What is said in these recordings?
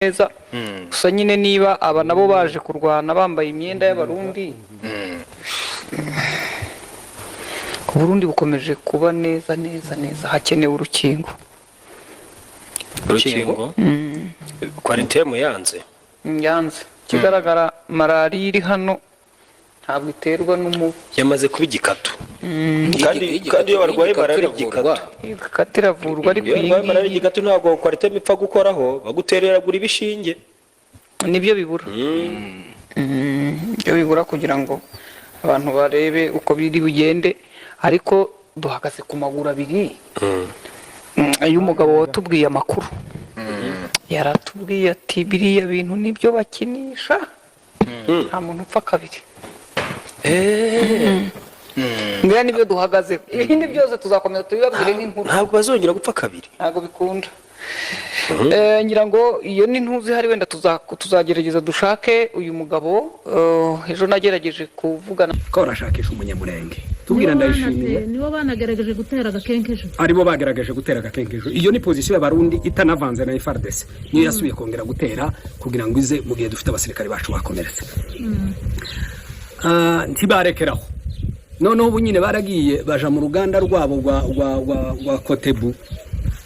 Neza gusa nyine, niba aba nabo baje kurwana bambaye imyenda y'Abarundi, Uburundi bukomeje kuba neza neza neza. Hakenewe urukingo. Urukingo Coartem yanze. Yanze. Ikigaragara, malariya iri hano ntabwo iterwa n'umubu. Yamaze kuba igikatu. Kandi iyo barwaye malariya igikatu Igikatu iravurwa, ariko iyo iyi barwaye malariya ngiyi igikatu, ntabwo Coartem ipfa gukoraho, bagutereragura ibishinge. Nibyo bibura. Nibyo bibura kugira ngo abantu barebe uko biri bugende, ariko duhagaze ku maguru abiri. Iyo umugabo watubwiye amakuru yaratubwiye ati: "Biriya bintu nibyo bakinisha, nta muntu upfa kabiri." Mbega nibyo duhagaze, ibindi byose tuzakomeza tubibabwire nk'inkuru. Ntabwo bazongera gupfa kabiri. Ntabwo bikunda. Ngira ngo iyo ni ntuzi hari wenda tuzagerageza dushake uyu mugabo. Ejo nagerageje kuvugana Ko barashakisha Umunyamurenge tubwira, Ndayishimiye. Nibo banagerageje gutera Agakenke ejo. Aribo bagerageje gutera Agakenke ejo. Iyo ni position y'Abarundi itanavanze na FARDC, niyo yasubiye kongera gutera kugira ngo ize mu gihe dufite abasirikare bacu bakomeretse. Ntibarekeraho, noneho ubu nyine baragiye baja mu ruganda rwabo rwa Cotebu,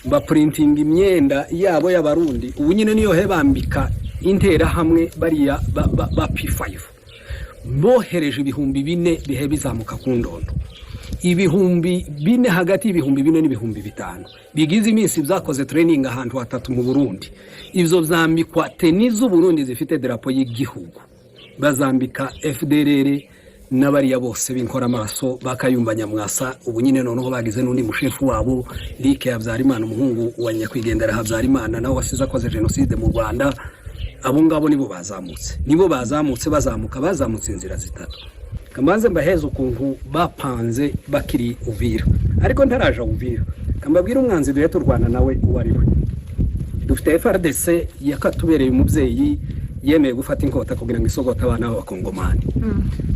bapurintinga imyenda yabo y'Abarundi. Ubu nyine niyo he bambika Interahamwe bariya ba P5 bohereje, 4000 bihe bizamuka ku Ndondo, 4000, hagati y'4000 n'5000 bigize iminsi byakoze training ahantu hatatu mu Burundi. Ibyo byambikwa tenue z'Uburundi zifite darapo y'igihugu, bazambika FDLR n'abariya bose b'inkoramaso bakayumba Nyamwasa. Ubu nyine noneho bagize n'undi mushefu wabo, Luc Habyarimana, umuhungu wa nyakwigendera Habyarimana, nawe wasize akoze jenoside mu Rwanda. Abo ngabo nibo bazamutse, nibo bazamutse, bazamuka, bazamutse inzira zitatu. Kamanze mbaheze ukuntu bapanze bakiri Uvira, ariko ntaraja Uvira, kambabwira umwanzi duhe turwana nawe uwo ari we. Dufite FARDC yakatubereye umubyeyi, yemeye gufata inkota kugira ngo isogote abana b'Abakongomani.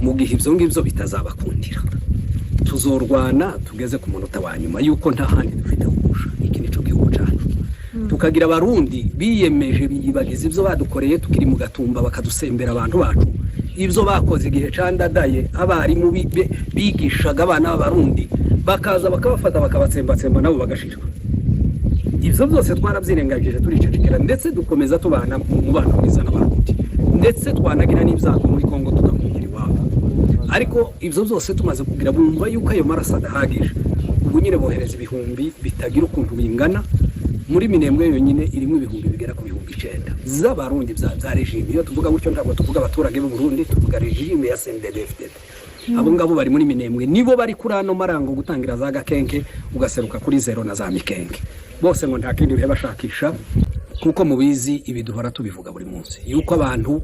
Mu gihe ibyo ngibyo bitazabakundira, tuzorwana tugeze ku munota wa nyuma, yuko nta handi dufite kurusha iki nico gihugu cyacu. Tukagira Abarundi biyemeje, biyibagiza ibyo badukoreye tukiri mu Gatumba, bakadusembera abantu bacu, ibyo bakoze igihe candadaye, abarimu bigishaga abana b'Abarundi bakaza bakabafata, bakabatsembatsemba, nabo bagashira. Ibyo byose twarabyirengagije, turicecekera, ndetse dukomeza tubana mu mubano mwiza n'Abarundi, ndetse twanagira n'ibyago muri Kongo tugakungira iwabo. Ariko ibyo byose tumaze kugira, bumva yuko ayo maraso adahagije. Ubu nyine bohereza ibihumbi bitagira ukuntu bingana. Muri Minembwe yonyine irimo ibihumbi bigera ku 9000 z'Abarundi bya régime. Iyo tuvuga gutyo ntabwo tuvuga abaturage b'u Burundi, tuvuga régime ya CNDD-FDD. Abo ngabo bari muri Minembwe, nibo bari kuri ano marango, gutangira za Gakenke ugaseruka kuri Zero na za Mikenke bose, ngo nta kindi bihe bashakisha. Kuko mubizi, ibi duhora tubivuga buri munsi, yuko abantu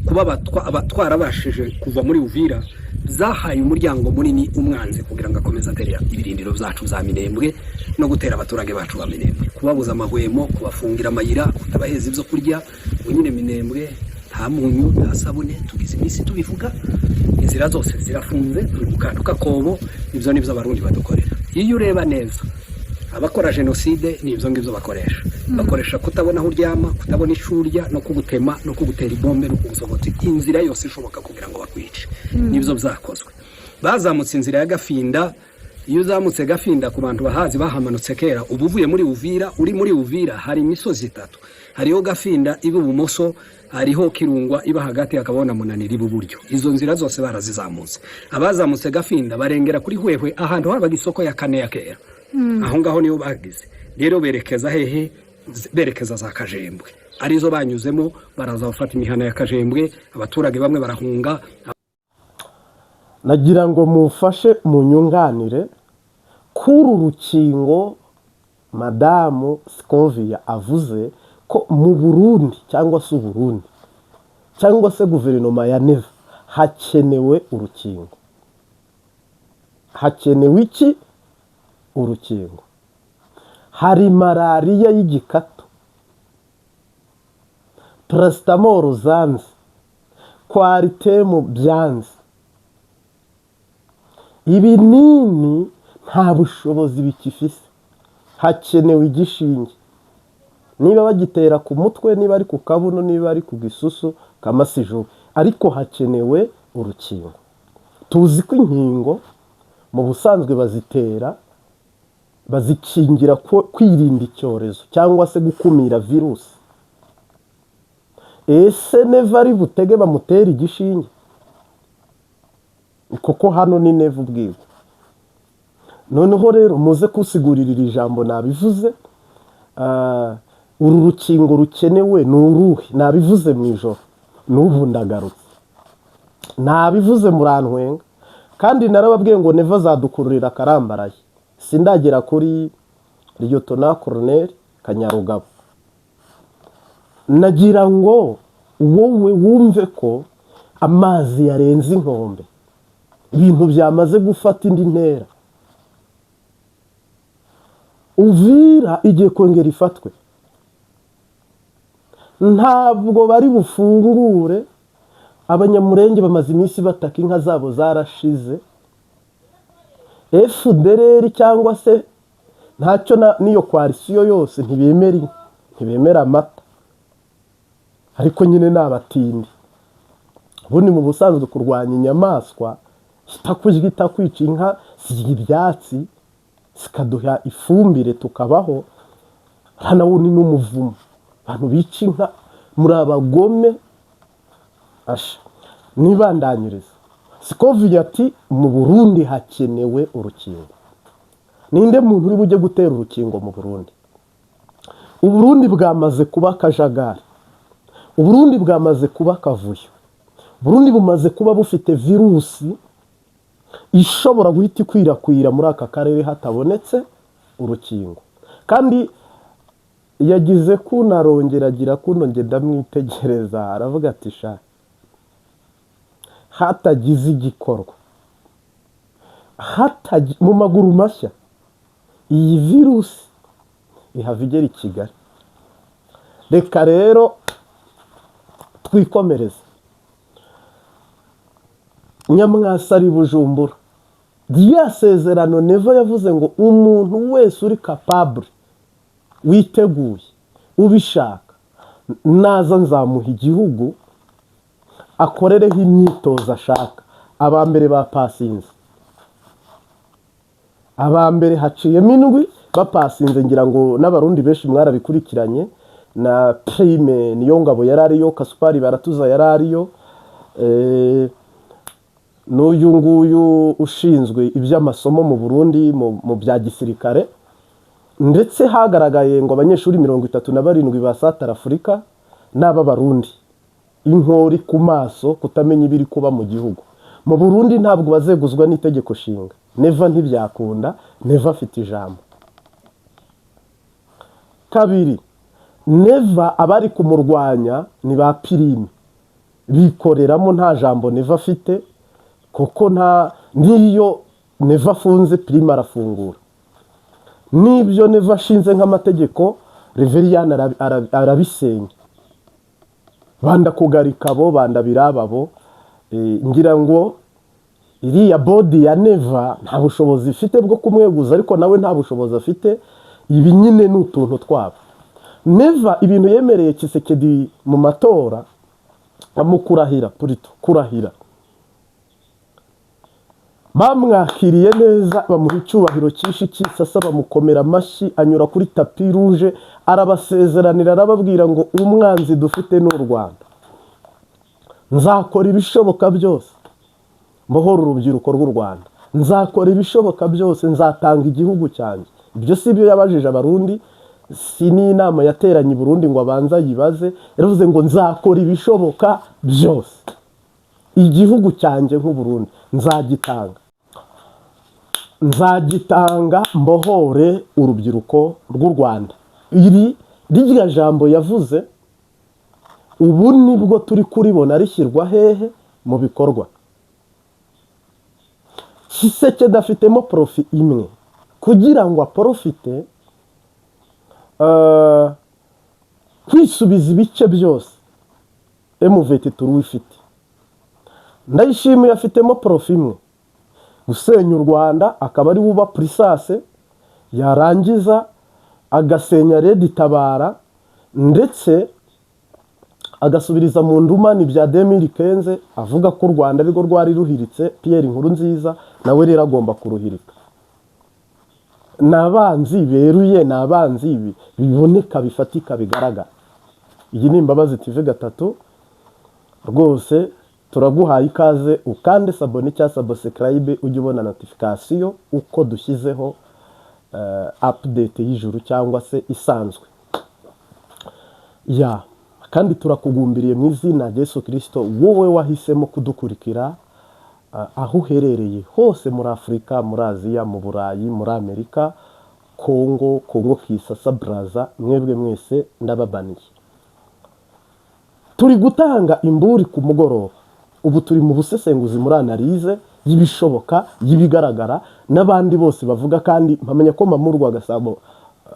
kuba twarabashije kuva muri Uvira zahaye umuryango munini umwanzi kugira ngo akomeze atere ibirindiro byacu bya Minembwe no gutera abaturage bacu ba Minembwe, kubabuza amahwemo, kubafungira amayira, kutabaheza ibyo kurya. Ubu nyine Minembwe nta munyu, nta sabune, tugize iminsi tubivuga. Inzira zose zirafunze, turi mu kantu k'akobo. Ibyo ni byo Abarundi badukorera. Iyo ureba neza, abakora jenoside ni ibyo ngibyo bakoresha. Bakoresha kutabona aho uryama, kutabona icyo urya, no kugutema, no kugutera ibombe, no kugusogota, inzira yose ishoboka kugira ngo bakwice. Nibyo byakozwe. Bazamutse inzira ya Gafinda. Iyo uzamutse Gafinda, ku bantu bahazi bahamanutse kera, uba uvuye muri Uvira, uri muri Uvira, hari imisozi itatu: hariho Gafinda iba ibumoso, hariho Kirungwa iba hagati, hakabaho na Munanira iba iburyo. Izo nzira zose barazizamutse. Abazamutse Gafinda barengera kuri Hwehwe, ahantu habaga isoko ya kane ya kera. Aho ngaho niho bagize rero berekeza hehe? Berekeza za Kajembwe, arizo banyuzemo, baraza bafata imihana ya Kajembwe, abaturage bamwe barahunga. Nagira ngo mufashe munyunganire kuri uru rukingo. Madamu Scovia avuze ko mu Burundi, cyangwa se Uburundi, cyangwa se guverinoma ya Neva, hakenewe urukingo. Hakenewe iki? Urukingo. Hari malariya y'igikatu, paracétamol zanze, Coartem byanze, ibinini nta bushobozi bikifise, hakenewe igishinge. Niba bagitera ku mutwe, niba ari ku kabuno, niba ari ku gisusu kamasijuwe, ariko hakenewe urukingo. Tuzi ko inkingo mu busanzwe bazitera bazikingira kwirinda icyorezo cyangwa se gukumira virusi. Ese Neva ari butege bamutere igishinge? Kuko hano ni Neva ubwiwe. Noneho rero muze kusigurira iri jambo nabivuze. Uru rukingo rukenewe ni uruhe? Nabivuze mu ijoro, n'ubu ndagarutse, nabivuze murantwenga, kandi narababwiye ngo Neva azadukururira akarambaraye. Sindagera kuri Liyotona Koroneri Kanyarugabo. Nagira ngo wowe wumve ko amazi yarenze inkombe, ibintu byamaze gufata indi ntera. Uvira igiye kongera ifatwe, ntabwo bari bufungure. Abanyamurenge bamaze iminsi bataka, inka zabo zarashize. FDLR cyangwa se ntacyo n'iyo coalition yose ntibemera inka, ntibemera amata, ariko nyine ni abatindi. Ubundi mu busanzwe kurwanya inyamaswa itakurya, itakwica, inka zirya ibyatsi zikaduha ifumbire tukabaho. Hano ni n'umuvumo, abantu bica inka muri abagome. Asha nibandanyiriza Scovia ati mu Burundi hakenewe urukingo. Ninde muntu uri bujye gutera urukingo mu Burundi? Uburundi bwamaze kuba akajagari, Uburundi bwamaze kuba akavuyo, Uburundi bumaze kuba bufite virusi ishobora guhita ikwirakwira muri aka karere hatabonetse urukingo. Kandi yagize kuno, arongera agira kuno, njye ndamwitegereza, aravuga ati: "Sha, hatagize igikorwa mu maguru mashya, iyi virusi ihava igera i Kigali." Reka rero twikomereze. Nyamwasa ari Bujumbura. Rya sezerano Neva yavuze ngo umuntu wese uri capable, witeguye, ubishaka, naza nzamuha igihugu akorereho imyitozo ashaka. Aba mbere bapasinze, aba mbere haciyemo indwi bapasinze. Ngira ngo n'Abarundi benshi mwarabikurikiranye, na Prime niyo ngabo yari ariyo, Kasupari Baratuza yari ariyo, n'uyu nguyu ushinzwe iby'amasomo mu Burundi mu bya gisirikare. Ndetse hagaragaye ngo abanyeshuri 37 ba Satara Afurika n'ab'Abarundi, inkori ku maso, kutamenya ibiri kuba mu gihugu. Mu Burundi ntabwo bazeguzwa n'itegeko nshinga. Neva ntibyakunda, Neva afite ijambo. Kabiri, Neva abari kumurwanya ni ba Pirime bikoreramo, nta jambo Neva afite, kuko nta n'iyo Neva afunze Pirime arafungura, n'ibyo Neva ashinze nk'amategeko Reveriyani arabisenya. Banda kugarika abo banda birababo. Ngira ngo iriya board ya Neva nta bushobozi ifite bwo kumweguza, ariko nawe nta bushobozi afite. Ibi nyine ni utuntu twabo. Neva ibintu yemereye Tshisekedi mu matora, amukurahira purito kurahira, bamwakiriye neza, bamuha icyubahiro cyinshi cy'isasa, bamukomera amashyi, anyura kuri tapis rouge, arabasezeranira, arababwira ngo umwanzi dufite ni u Rwanda, nzakora ibishoboka byose mbohora urubyiruko rw'u Rwanda, nzakora ibishoboka byose, nzatanga igihugu cyanjye. Ibyo si byo yabajije Abarundi, si n'inama yateranye i Burundi ngo abanze ayibaze. Yaravuze ngo nzakora ibishoboka byose, igihugu cyanjye nk'Uburundi nzagitanga, nzagitanga mbohore urubyiruko rw'u Rwanda. Iri rirya jambo yavuze, ubu nibwo turi kuribona rishyirwa hehe? Mu bikorwa. Tshisekedi afitemo profit imwe kugira ngo aporofite kwisubiza ibice byose M23 ifite. Ndayishimiye afitemo profit imwe, gusenya u Rwanda, akaba ari we uba purisase, yarangiza agasenya RED Tabara. Ndetse agasubiriza mu ndumani bya 2015, avuga ko u Rwanda arirwo rwari ruhiritse Pierre Nkurunziza, nawe rero agomba kuruhirika. Ni abanzi beruye, ni abanzi biboneka, bifatika, bigaragara. Iyi ni Imbabazi TV gatatu. Rwose turaguhaye ikaze, ukande s'abonner cyangwa subscribe, ujye ubona notification uko dushyizeho update y'ijuru cyangwa se isanzwe ya. Kandi turakugumbiriye mu izina rya Yesu Kirisito, wowe wahisemo kudukurikira aho uherereye hose, muri Afurika, muri Aziya, mu Burayi, muri Amerika, Kongo, Kongo Kinshasa, Brazza, mwebwe mwese ndababaniye. Turi gutanga imburi ku mugoroba. Ubu turi mu busesenguzi, muri analyse y'ibishoboka, y'ibigaragara, n'abandi bose bavuga. Kandi mpamenya ko Mamurwa Gasabo,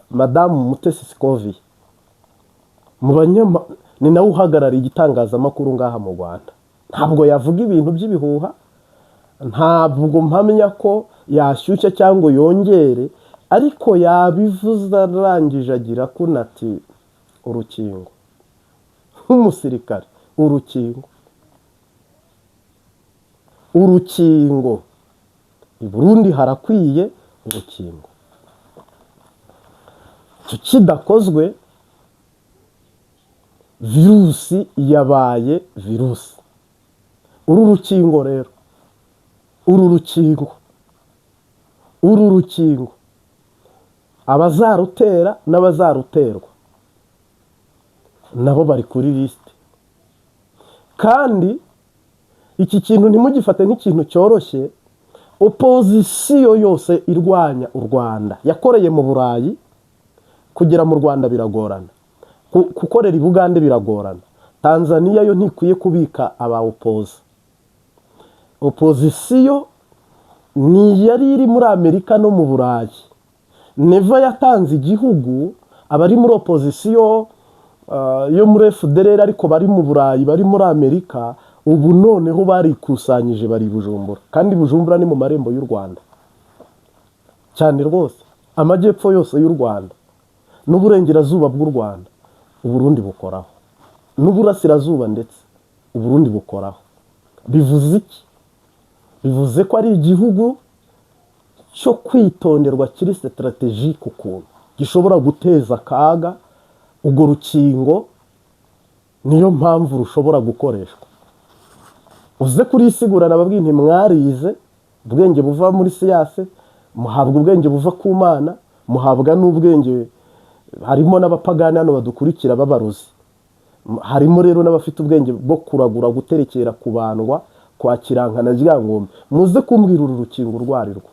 Madamu Mutesi Scovia, mu banyama ni nawe uhagarariye igitangazamakuru ngaha mu Rwanda, ntabwo yavuga ibintu by'ibihuha. Ntabwo mpamya ko yashyushya cyangwa yongere, ariko yabivuze arangije agira kuno ati: "Urukingo nk'umusirikare, urukingo, urukingo i Burundi harakwiye urukingo." Icyo kidakozwe, virusi yabaye virusi. Uru rukingo rero, uru rukingo, uru rukingo, abazarutera n'abazaruterwa nabo bari kuri lisite. Kandi iki kintu ntimugifate nk'ikintu cyoroshye. Opozisiyo yose irwanya u Rwanda yakoreye mu Burayi, kugera mu Rwanda biragorana, gukorera i Bugande biragorana. Tanzaniya yo ntikwiye kubika aba opoza. Opozisiyo ni yari iri muri Amerika no mu Burayi. Neva yatanze igihugu, abari muri opozisiyo yo muri FDLR ariko bari mu Burayi, bari muri Amerika, ubu noneho barikusanyije, bari i Bujumbura. Kandi Bujumbura ni mu marembo y'u Rwanda cyane rwose. Amajyepfo yose y'u Rwanda n'uburengerazuba bw'u Rwanda Uburundi bukoraho, n'uburasirazuba ndetse Uburundi bukoraho. Bivuze iki? Bivuze ko ari igihugu cyo kwitonderwa, kiri stratégique ukuntu gishobora guteza akaga. Urwo rukingo niyo mpamvu rushobora gukoreshwa. Uze kurisigura, nababwiye nti mwarize ubwenge buva muri siyanse, muhabwa ubwenge buva ku Mana, muhabwa n'ubwenge. Harimo n'abapagani hano badukurikira b'abarozi, harimo rero n'abafite ubwenge bwo kuragura, guterekera, kubandwa, kwakirankana ryangombe. Muze kumbwira uru rukingo urwo ari rwo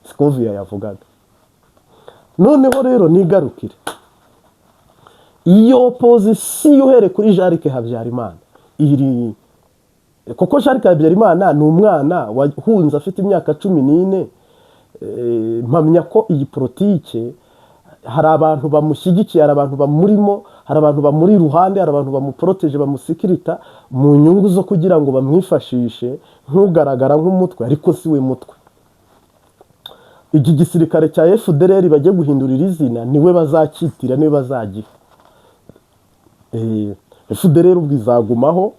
Scovia yavugaga. Noneho rero nigarukire iyo opozisiyo uhereye kuri Jarike Habyarimana iri, kuko Jarike Habyarimana ni umwana wahunze afite imyaka 14. Mpamya ko iyi politike hari abantu bamushyigikiye, hari abantu bamurimo, hari abantu bamuri iruhande, hari abantu bamuporoteje, bamusikirita mu nyungu zo kugira ngo bamwifashishe nk'ugaragara nk'umutwe, ariko si we mutwe. Iki gisirikare cya FDLR bajye guhindurira izina, niwe bazacyitira, niwe bazagiha. FDLR ubwo izagumaho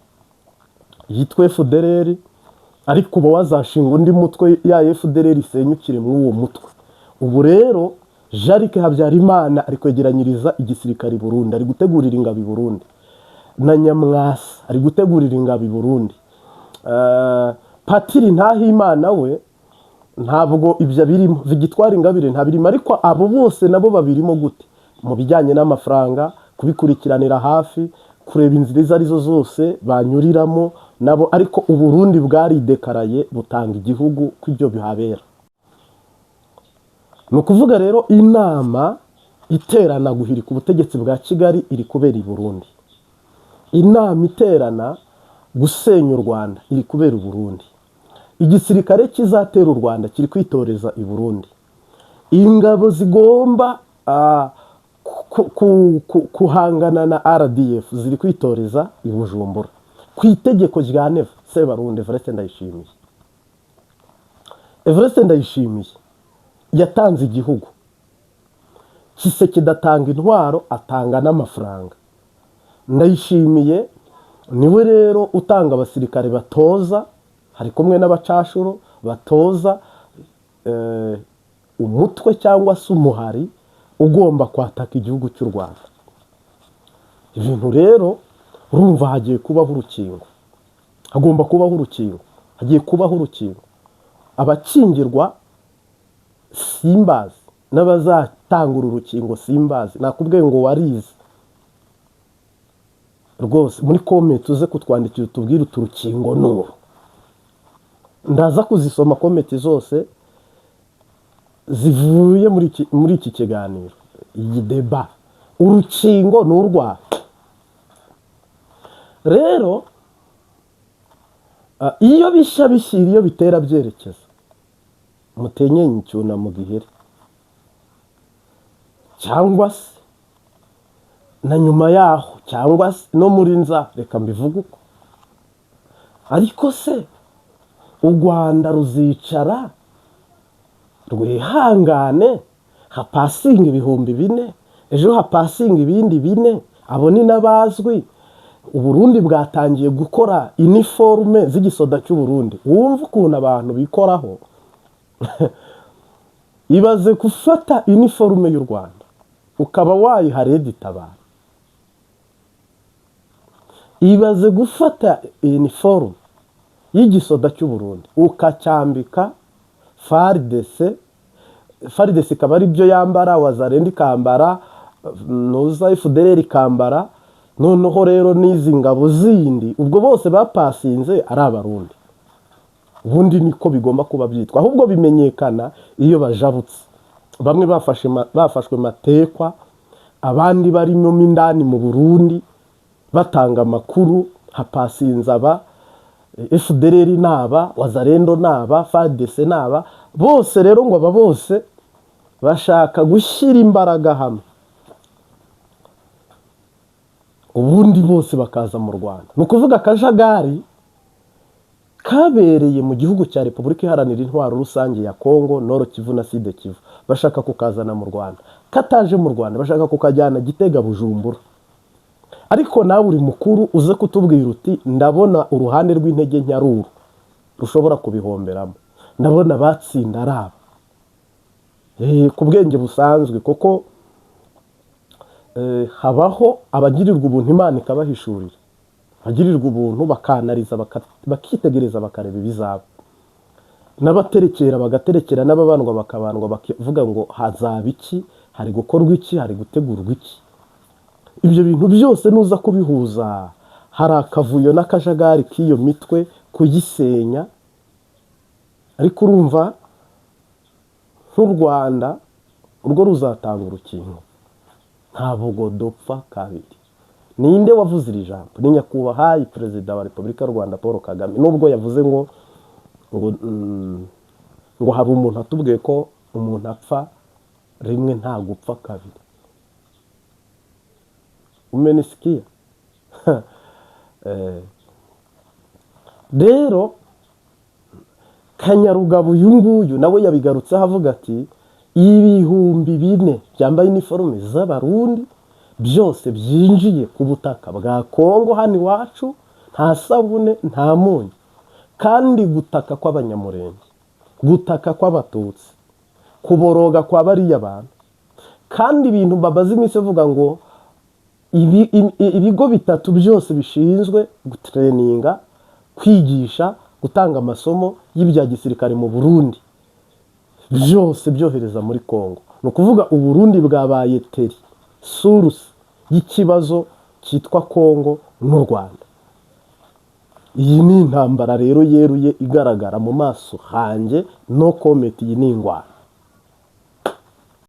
yitwa FDLR, ariko uba wazashinga undi mutwe, ya FDLR isenyukire muri uwo mutwe. Ubu rero Jarike Habyarimana ari kwegeranyiriza igisirikare i Burundi, ari gutegurira ingabo i Burundi, na Nyamwasa ari gutegurira ingabo i Burundi. Patiri Ntahimana we ntabwo ibyo birimo, Victoire Ingabire ntabirimo, ariko abo bose nabo babirimo gute? Mu bijyanye n'amafaranga, kubikurikiranira hafi, kureba inzira izo arizo zose banyuriramo nabo. Ariko Uburundi bwaridekaraye, butanga igihugu ko ibyo bihabera. Ni ukuvuga rero inama iterana guhirika ubutegetsi bwa Kigali iri kubera i Burundi, inama iterana gusenya u Rwanda iri kubera i Burundi, igisirikare kizatera u Rwanda kiri kwitoreza i Burundi, ingabo zigomba kuhangana na RDF ziri kwitoreza i Bujumbura ku itegeko rya Neva Sebarundi Evariste Ndayishimiye. Evariste Ndayishimiye yatanze igihugu. Tshisekedi atanga intwaro, atanga n'amafaranga. Ndayishimiye niwe rero utanga abasirikare batoza, hari kumwe n'abacashuro batoza umutwe cyangwa se umuhari ugomba kwataka igihugu cy'u Rwanda. Ibintu rero urumva hagiye kubaho urukingo, hagomba kubaho urukingo, hagiye kubaho urukingo. Abakingirwa simbazi, n'abazatanga uru rukingo simbazi. Nakubwiye ngo warize rwose, muri comment uze kutwandikira utubwire utu rukingo n'uru. Ndaza kuzisoma comment zose zivuye muri iki kiganiro, iyi débat. Urukingo ni urwahe rero? Iyo bishya bishyira, iyo bitera byerekeza, mutenyenye icyunamo gihere, cyangwa se na nyuma yaho, cyangwa se no muri nza, reka mbivuge uko. Ariko se u Rwanda ruzicara rwihangane hapasinga 4000, ejo hapasinga ibindi 4? Abo ni n'abazwi. Uburundi bwatangiye gukora iniforume z'igisoda cy'Uburundi. Wumva ukuntu abantu bikoraho. Ibaze gufata iniforume y'u Rwanda ukaba wayiha RED Tabara. Ibaze gufata iniforume y'igisoda cy'Uburundi ukacyambika FARDC, FARDC ikaba ari byo yambara, Wazalendo ikambara, nuza FDLR ikambara, noneho rero n'izi ngabo zindi. Ubwo bose bapasinze ari Abarundi. Ubundi niko bigomba kuba byitwa, ahubwo bimenyekana iyo bajabutse, bamwe bafashwe matekwa, abandi barimo mo indani mu Burundi batanga amakuru. Hapasinze aba, FDLR naba, Wazalendo naba, FARDC naba, bose rero ngo aba bose bashaka gushyira imbaraga hamwe, ubundi bose bakaza mu Rwanda. Ni ukuvuga akajagari kabereye mu gihugu cya Repubulika Iharanira Intwaro Rusange ya Kongo, Nord Kivu na Sud Kivu, bashaka kukazana mu Rwanda. Kataje mu Rwanda, bashaka kukajyana Gitega, Bujumbura. Ariko nawe uri mukuru, uze kutubwira uti: "Ndabona uruhande rw'intege nke ari uru rushobora kubihomberamo, ndabona batsinda ari aba." Ku bwenge busanzwe, kuko habaho abagirirwa ubuntu, Imana ikabahishurira, abagirirwa ubuntu bakanariza, bakitegereza, bakareba ibizaba, n'abaterekera bagaterekera, n'ababandwa bakabandwa, bakavuga ngo hazaba iki, hari gukorwa iki, hari gutegurwa iki. Ibyo bintu byose nuza kubihuza, hari akavuyo n'akajagari k'iyo mitwe kuyisenya. Ariko urumva nk'u Rwanda urwo ruzatanga urukingo, ntabwo dupfa kabiri. Ninde wavuze iri jambo? Ni nyakubahwa Perezida wa Repubulika y'u Rwanda Paul Kagame. Nubwo yavuze ngo hari umuntu atubwiye ko umuntu apfa rimwe, nta gupfa kabiri. Umenisikia? Rero Kanyarugabo uyu nguyu nawe yabigarutseho, avuga ati 4000 byambaye iniforume z'Abarundi byose byinjiye ku butaka bwa Kongo hano iwacu, nta sabune, nta munyu. Kandi gutaka kw'Abanyamurenge, gutaka kw'Abatutsi, kuboroga kwa bariya bantu, kandi ibintu bamaze iminsi bavuga ngo ibigo bitatu byose bishinzwe gutraininga, kwigisha, gutanga amasomo y'ibya gisirikare mu Burundi, byose byohereza muri Kongo. Ni ukuvuga Uburundi bwabaye teri source y'ikibazo cyitwa Kongo n'u Rwanda. Iyi ni intambara rero yeruye, igaragara mu maso hanjye. No comment, iyi ni ingwano.